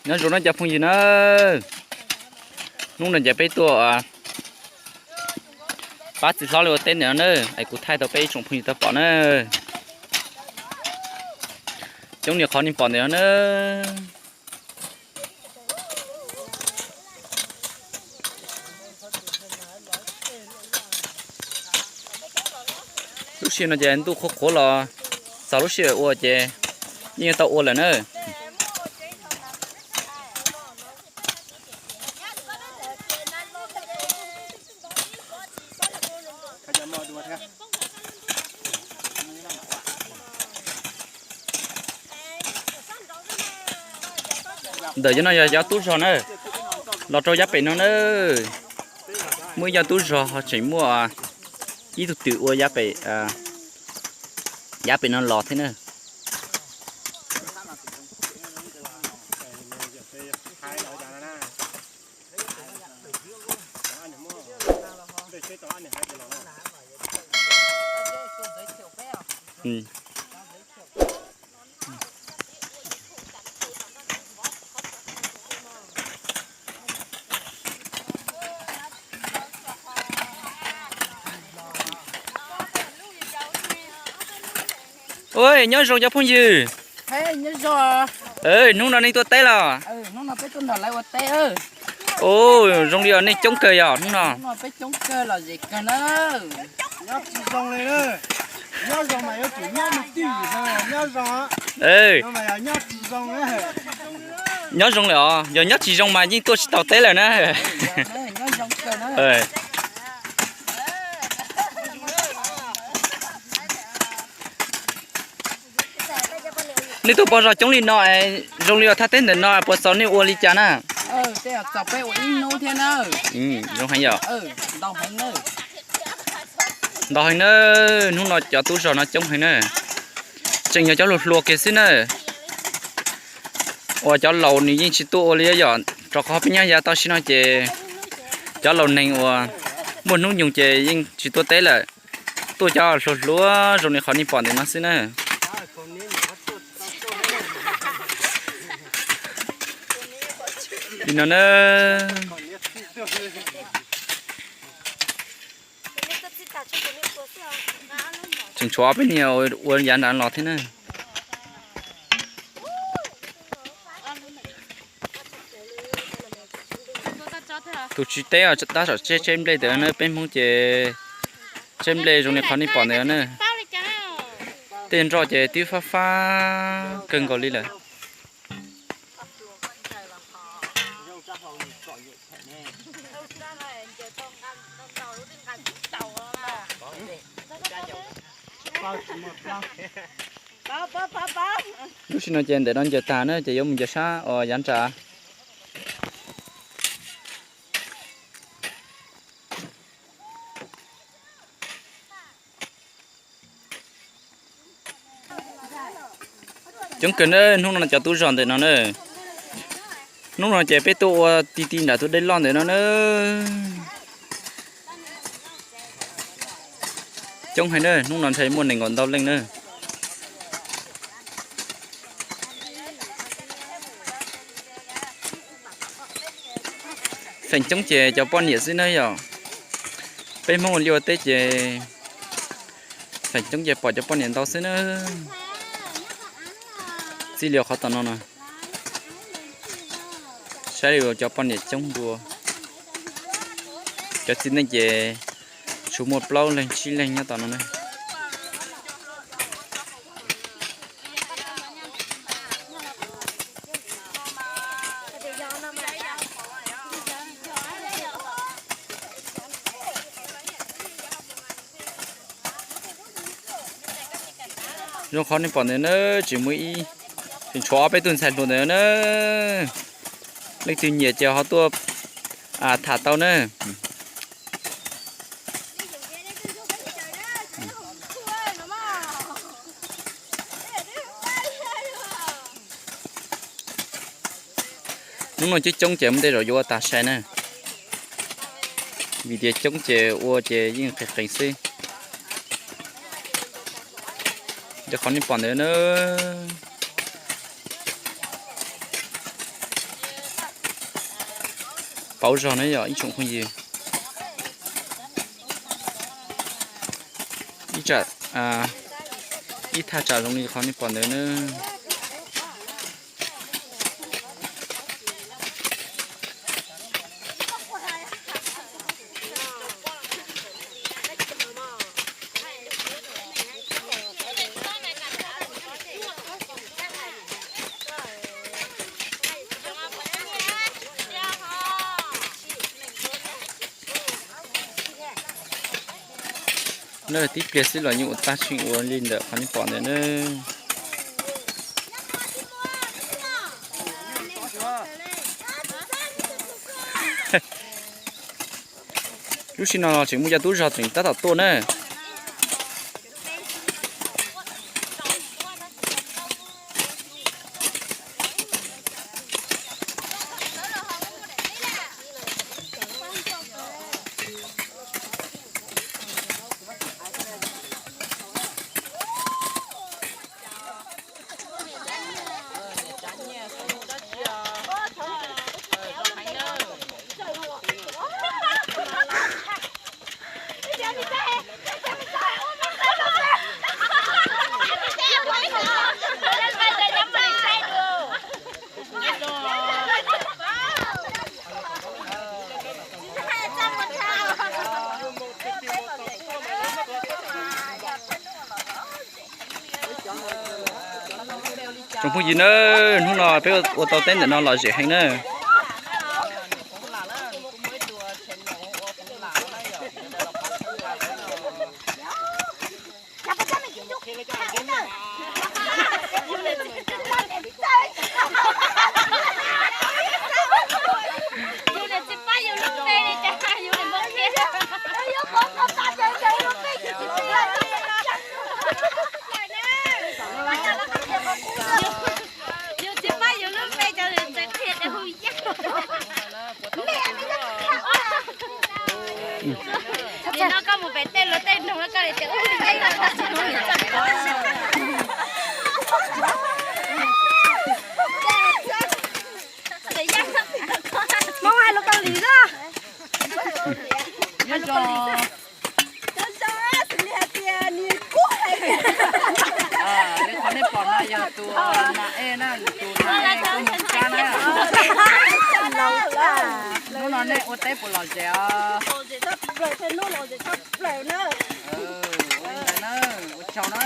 Nyob zoo nawb cov phooj ywg na, hnub no ces peb tuaj pab txiv hlob li ua teb ntawm no na, es kuv thaij tau peb ib tsoom phooj ywg tau pom na, coob li qhov nej pom ntawm no na. Lub sij hawm no ces ntuj qhuav qhuav los, txog lub sij hawm ua ces yeej yuav tau ua lawm na. Ntawm cov no yog cov tub zog na, los rau yav pem no na. Muaj ib co tub zog ho tseem muaj ib tug twm ua yav pem, yav pem no los thiab na. Ua nyob zoo cov phooj ywg. Hnub no nej tuaj teb los? Ua zoo li os, nej coob kawg yog hnub no. Nyob zoo lawm os, yog nyob tsis zoo mas yeej tuaj tsis tau teb lawm na. Nej tuaj pom zog coob li no, zoo li os thaj teb ntawm no puas txaus nej ua li cas na? Zoo heev yom. Ntau heev na, hnub no cov tub zog no coob heev na. Tseem yog cov hluas hluas kiag xwb na. Uas cov laus nws yeej tsis tuaj ua li yom, rau qhov peb nyob yav tau sim no ces cov laus neeg uas muaj hnub nyoog ces yeej tsis tuaj teb lawm. Tuaj cov hluas hluas zoo li qhov nej pom ntawm no xwb na. Li no na. Tseem tshuav ob peb niag ua yav nrad los thiab na. Tus tsis teb tab tom tseb tseb nplej ntawd na, peb Hmoob ces tseb nplej zoo li qhov nej pom ntawd na. Tej nroj ces twb fab fab kawg nkaus li lawm. Lub sij no ces ntawm no ncaws tag na ces yuav mus ncaws sab uas yav nram. Coob kawg na, hnub no cov tub zog ntawm no na. Hnub no ces peb tuaj ua ti ti nram tus dej loj ntawm no na. Coob heev na, hnub no ntshe muaj nees nkaum ntau leej na. Feem coob ces cov poj niam xwb na yom. Peb Hmoob ua liaj ua teb ces feem coob ces pom cov poj niam ntau xwb na. Txij li qhov tom no no, saib li cov poj niam coob dua. Cov txiv neej ces tsuas muaj plaub leeg tsib leeg nyob tom no na. Zoo qhov nej pom ntawd na, tseem muaj ib, tseem tshuav ob peb tug ntxhais hluas ntawd na. Leej twg nyiam ces ho tuaj tham tau na. Hnub no coob coob ces mus tej zaum yuav ua tas sai na. Vim tias coob ces ua ces yeej qees qees xwb. Cov qhov nej pom ntawd na. Pauv zog na yog ib tsoom phooj ywg. Ib thaj tsam zoo li qhov nej pom ntawd na. Na tib pliag xwb los yeej ua tag tseeb ua li ntawm qhov nej pom ntawd na. Lub sij no los tseem muaj cov tub zog tseem tab tom tuaj na. Tsoom phooj ywg na, hnub no peb ua tau teb ntawm no lom zem heev na. Yus tsis pab yus lub npe cov txawv qhia hu yaj. Nim no koj mus pem tej luag tej noog koj li tias ub, Hmoob hais lus Kaus Lim xwb. Li qhov nej pom no yog tus nas ej na, tus nas ej koob hmoov tshaj na. Hnub no nej ua teb puas lom zem os? Ua li ntawd na, ua tsaug na.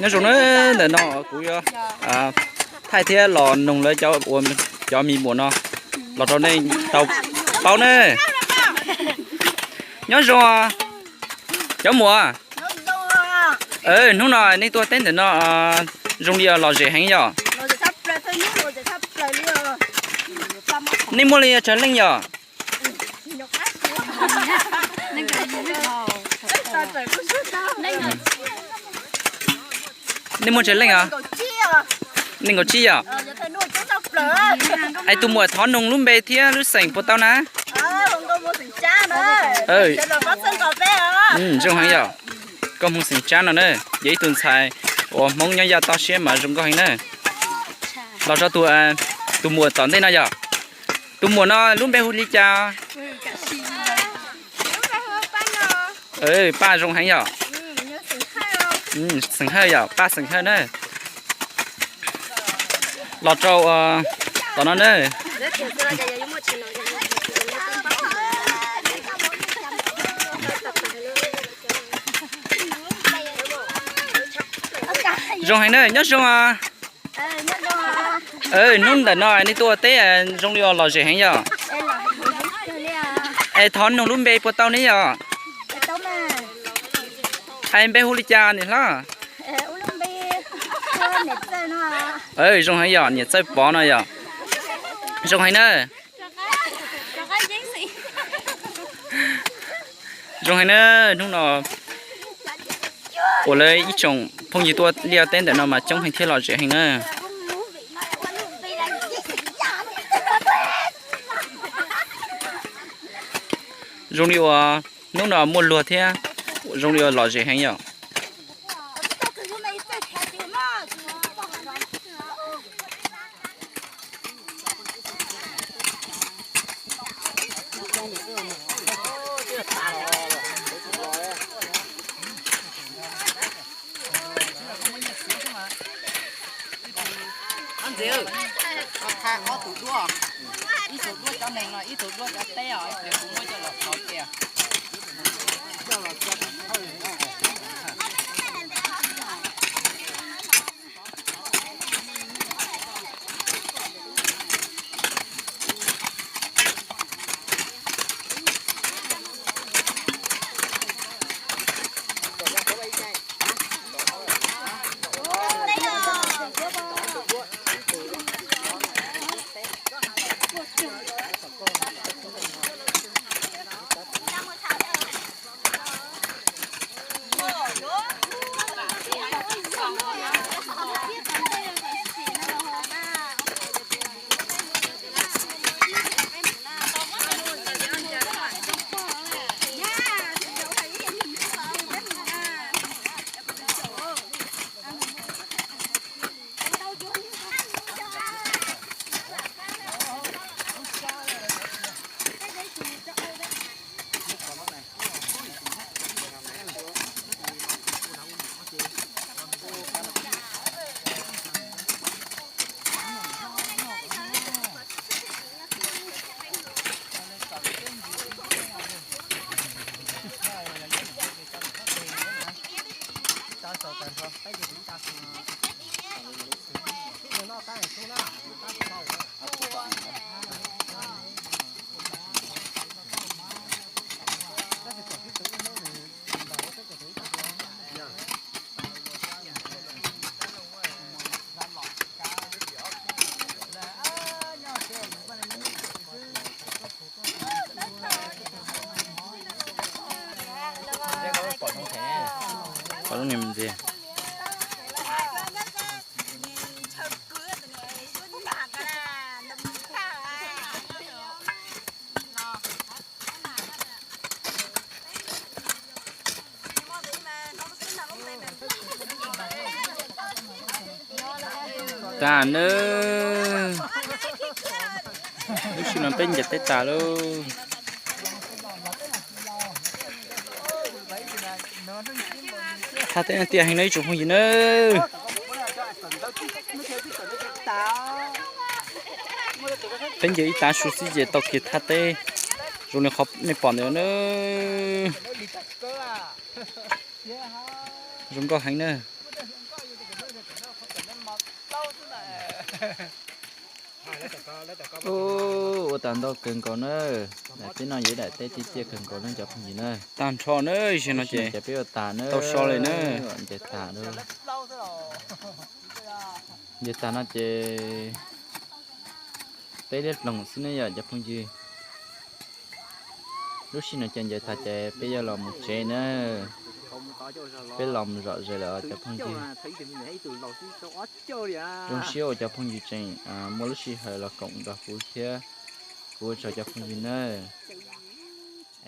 Nyob zoo na, ntawm no kuv yuav thaij thiab los noog lawv cov ua cov mis muam no los rau nej tau paub na. Nyob zoo cov muam. Hnub no nej tuaj teb ntawm no zoo li lom zem heev yom? Nej muaj li tsawg leej yom? Nej muaj tsawg leej os? Nees nkaum tsib yom? Es tus muam thov noog lub npe thiab lub xeem puas tau na? Zoo heev yom? Koj Hmoob xeem Tsab no na, yog ib tug ntxhais uas Hmoob nyob Yaj toj siab mas zoo nkauj heev na. Los rau tus, tus muam tom ntej no yom? Tus muam no lub npe hu li cas? Paj zoo heev yom? Xeem Hawj yom, pab Xeem Hawj na. Los rau tom no na. Zoo heev na, nyob zoo os. Hnub ntawm no nej tuaj ua teb zoo li os, lom zem heev yom. Es thov nug lub npe puas tau ne yom? Es npe hu li cas niam hlob? Zoo heev yom, niam Txawj Pov no yom. Zoo heev na. Zoo heev na, hnub no uas lawv ib tsoom phooj ywg tuaj liaj teb ntawm no mas coob heev thiab lom zem heev na. Zoo li uas hnub no muaj luag thiab, zoo li uas lom zem heev yom. Ntxiv, tha ob tug duab, ib tug duab cov neeg no, ib tug duab cov teb os, es kuv muab coj los thov tias. Tas nawb. Lub sij no peb ncaws teb tas lauj. Thaj teb no tiaj heev no ib tsoom phooj ywg nawb. Peb ncaws ib tav su xwb ces tau kiag thaj teb zoo li qhov nej pom ntawd nawb. Zoo nkauj heev na. Ua tas ntau kawg nkaus na. Daim teb no yog ib daim teb tiaj tiaj kawg nkaus na cov phooj ywg na. Tag nrho na, zaum no ces peb ua tas na, tau so li na. Ncaws tas na. Ncaws tas no ces peb liab ploog xwb ne yom cov phooj ywg. Lub sij no ces ncaws tas ces peb yuav los mus tsev na. Peb los mus zom zaws lawm cov phooj ywg. Zoo siab uas cov phooj ywg tseem muaj lub sij hawm los koom nrog kuv thiab. Kuv ua tsaug cov phooj ywg nawb.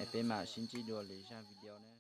Es peb mam sib ntsib dua lwm zaj video na.